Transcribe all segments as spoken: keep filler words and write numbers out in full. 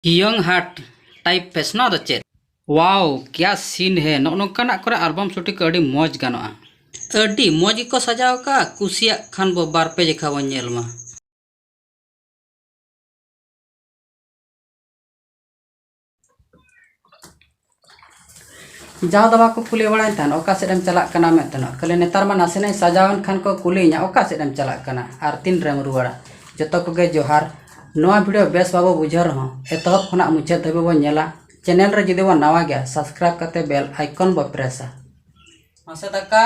Young heart type ᱯᱷᱮᱥᱱᱟ ᱫᱚ ᱪᱮᱫ? ᱣᱟᱣ, ᱠᱭᱟ ᱥᱤᱱ ᱦᱮ! ᱱᱚᱜᱼᱚ ᱱᱚᱝᱠᱟᱱᱟᱜ ᱠᱚᱨᱮ ᱟᱞᱵᱟᱢ ᱥᱩᱴᱤᱝ ᱠᱚ ᱟᱹᱰᱤ ᱢᱚᱡᱽ ᱜᱟᱱᱚᱜᱼᱟ᱾ ᱟᱹᱰᱤ ᱢᱚᱡᱽ ᱜᱮᱠᱚ ᱥᱟᱡᱟᱣ ᱟᱠᱟᱫᱼᱟ, ᱠᱩᱥᱤᱭᱟᱜ ᱠᱷᱟᱱ ᱵᱚ ᱵᱟᱨ ᱯᱮ ᱡᱮᱠᱷᱟ ᱵᱚᱱ ᱧᱮᱞ ᱢᱟ᱾ ᱡᱟᱣ ᱫᱚ ᱵᱟᱠᱚ ᱠᱩᱞᱤ ᱵᱟᱲᱟᱧ ᱛᱟᱦᱮᱱ, "ᱚᱠᱟ ᱥᱮᱫ ᱮᱢ ᱪᱟᱞᱟᱜ ᱠᱟᱱᱟ?" ᱢᱮᱱᱛᱮ ᱱᱚᱜ ᱠᱷᱟᱹᱞᱤ ᱱᱮᱛᱟᱨ ᱢᱟ ᱱᱟᱥᱮᱱᱟᱜ ᱤᱧ ᱥᱟᱡᱟᱣ ᱮᱱ ᱠᱷᱟᱱ ᱠᱚ ᱠᱩᱞᱤᱭᱤᱧᱟ, "ᱚᱠᱟ ᱥᱮᱫ ᱮᱢ ᱪᱟᱞᱟᱜ ᱠᱟᱱᱟ ᱟᱨ ᱛᱤᱱ ᱨᱮᱢ ᱨᱩᱣᱟᱹᱲᱟ?" ᱡᱚᱛᱚ ᱠᱚᱜᱮ ᱡᱚᱦᱟᱨ᱾ ᱱᱚᱣᱟ ᱵᱷᱤᱰᱤᱭᱳ ᱵᱮᱥ ᱵᱟᱵᱚ ᱵᱩᱡᱷᱟᱹᱣ ᱨᱮᱦᱚᱸ, ᱮᱛᱚᱦᱚᱵ ᱠᱷᱚᱱᱟᱜ ᱢᱩᱪᱟᱹᱫ ᱫᱷᱟᱹᱵᱤᱡ ᱵᱚᱱ ᱧᱮᱞᱟ᱾ ᱪᱮᱱᱮᱞ ᱨᱮ ᱡᱩᱫᱤ ᱵᱚᱱ ᱱᱟᱣᱟ ᱜᱮᱭᱟ, ᱥᱟᱵᱥᱠᱨᱟᱭᱤᱵ ᱠᱟᱛᱮ ᱵᱮᱞ ᱟᱭᱠᱚᱱ ᱵᱚ ᱯᱨᱮᱥᱟ᱾ ᱢᱟᱥᱮ ᱫᱟᱠᱟ,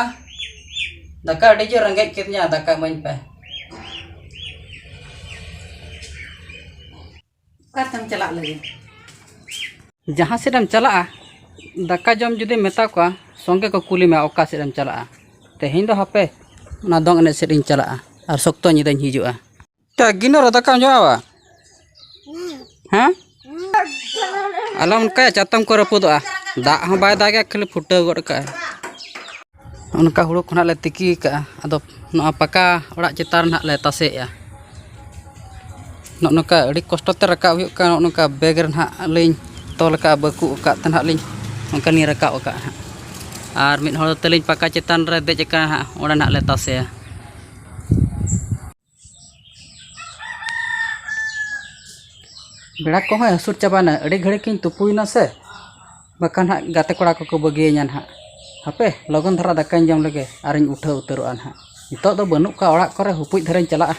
ᱫᱟᱠᱟ ᱟᱹᱰᱤ ᱡᱳᱨ ᱨᱮᱸᱜᱮᱡ ᱠᱤᱫᱤᱧᱟ, ᱫᱟᱠᱟ ᱤᱢᱟᱹᱧ ᱯᱮ᱾ ᱚᱠᱟᱛᱮᱢ ᱪᱟᱞᱟᱜ ᱞᱟᱹᱜᱤᱫ? ᱡᱟᱦᱟᱸ ᱥᱮᱫ ᱮᱢ ᱪᱟᱞᱟᱜᱼᱟ, ᱫᱟᱠᱟ ᱡᱚᱢ ᱡᱩᱫᱤᱢ ᱢᱮᱛᱟ ᱠᱚᱣᱟ, ᱥᱚᱸᱜᱮ ᱠᱚ ᱠᱩᱞᱤ ᱢᱮᱭᱟ, "ᱚᱠᱟ ᱥᱮᱫ ᱮᱢ ᱪᱟᱞᱟᱜᱼᱟ?" ᱛᱮᱦᱮᱧ ᱫᱚ ᱦᱟᱯᱮ, ᱚᱱᱟ ᱫᱚᱝ ᱮᱱᱮᱡ ᱥᱮᱫ ᱤᱧ ᱪᱟᱞᱟᱜᱼᱟ ᱟᱨ ᱥᱚᱠᱛᱚ ᱧᱤᱫᱟᱹᱧ ᱦᱤᱡᱩᱜᱼᱟ᱾ ᱛᱟ ᱜᱤᱱᱟᱹ ᱨᱮ ᱫᱟᱠᱟᱢ ᱡᱚᱢᱟ ᱵᱟ? ᱦᱮᱸ? ᱟᱞᱚᱢ ᱚᱱᱠᱟᱭᱟ, ᱪᱟᱛᱚᱢ ᱠᱚ ᱨᱟᱹᱯᱩᱫᱚᱜᱼᱟ᱾ ᱫᱟᱜ ᱦᱚᱸ ᱵᱟᱭ ᱫᱟᱜᱟ, ᱠᱷᱟᱹᱞᱤ ᱯᱷᱩᱴᱟᱹᱣ ᱜᱚᱫ ᱠᱟᱜᱼᱟᱭ᱾ ᱚᱱᱠᱟ ᱦᱩᱲᱩ ᱠᱷᱚᱱᱟᱜ ᱞᱮ ᱛᱤᱠᱤ ᱠᱟᱜᱼᱟ, ᱟᱫᱚ ᱱᱚᱣᱟ ᱯᱟᱠᱟ ᱚᱲᱟᱜ ᱪᱮᱛᱟᱱ ᱨᱮ ᱱᱟᱦᱟᱜ ᱞᱮ ᱛᱟᱥᱮᱭᱮᱜᱼᱟ᱾ ᱱᱚᱜᱼᱚ ᱱᱚᱝᱠᱟ ᱟᱹᱰᱤ ᱠᱚᱥᱴᱚ ᱛᱮ ᱨᱟᱠᱟᱵ ᱦᱩᱭᱩᱜ ᱠᱟᱱᱟ᱾ ᱱᱚᱜᱼᱚ ᱱᱚᱝᱠᱟ ᱵᱮᱜᱽ ᱨᱮ ᱱᱟᱦᱟᱜ ᱞᱤᱧ ᱛᱚᱞ ᱟᱠᱟᱫᱼᱟ, ᱵᱟᱹᱠᱩᱵ ᱟᱠᱟᱫ ᱛᱮ ᱱᱟᱦᱟᱜ ᱞᱤᱧ ᱚᱱᱠᱟ ᱞᱤᱧ ᱨᱟᱠᱟᱵ ᱟᱠᱟᱫᱼᱟ ᱱᱟᱦᱟᱜ᱾ ᱟᱨ ᱢᱤᱫ ᱦᱚᱲ ᱛᱟᱹᱞᱤᱧ ᱯᱟᱠᱟ ᱪᱮᱛᱟᱱ ᱨᱮ ᱫᱮᱡ ᱟᱠᱟᱱᱟ ᱱᱟᱦᱟᱜ, ᱚᱸᱰᱮ ᱱᱟᱦᱟᱜ ᱞᱮ ᱛᱟᱥᱮᱭᱟ᱾ ᱵᱮᱲᱟ ᱠᱚᱦᱚᱸᱭ ᱦᱟᱹᱥᱩᱨ ᱪᱟᱵᱟᱭᱮᱱᱟ, ᱟᱹᱰᱤ ᱜᱷᱟᱹᱲᱤᱡ ᱤᱧ ᱛᱩᱯᱩᱭᱮᱱᱟ ᱥᱮ, ᱵᱟᱠᱷᱟᱱ ᱦᱟᱸᱜ ᱜᱟᱛᱮ ᱠᱚᱲᱟ ᱠᱚᱠᱚ ᱵᱟᱹᱜᱤᱭᱟᱹᱧᱟ ᱱᱟᱦᱟᱜ᱾ ᱦᱟᱯᱮ, ᱞᱚᱜᱚᱱ ᱫᱷᱟᱨᱟ ᱫᱟᱠᱟᱧ ᱡᱚᱢ ᱞᱮᱜᱮ ᱟᱨᱤᱧ ᱩᱴᱷᱟᱹᱣ ᱩᱛᱟᱹᱨᱚᱜᱼᱟ ᱱᱟᱦᱟᱜ᱾ ᱱᱤᱛᱚᱜ ᱫᱚ ᱵᱟᱹᱱᱩᱜ ᱠᱚᱣᱟ ᱚᱲᱟᱜ ᱠᱚᱨᱮ, ᱦᱩᱯᱩᱡ ᱫᱷᱟᱨᱟᱧ ᱪᱟᱞᱟᱜᱼᱟ᱾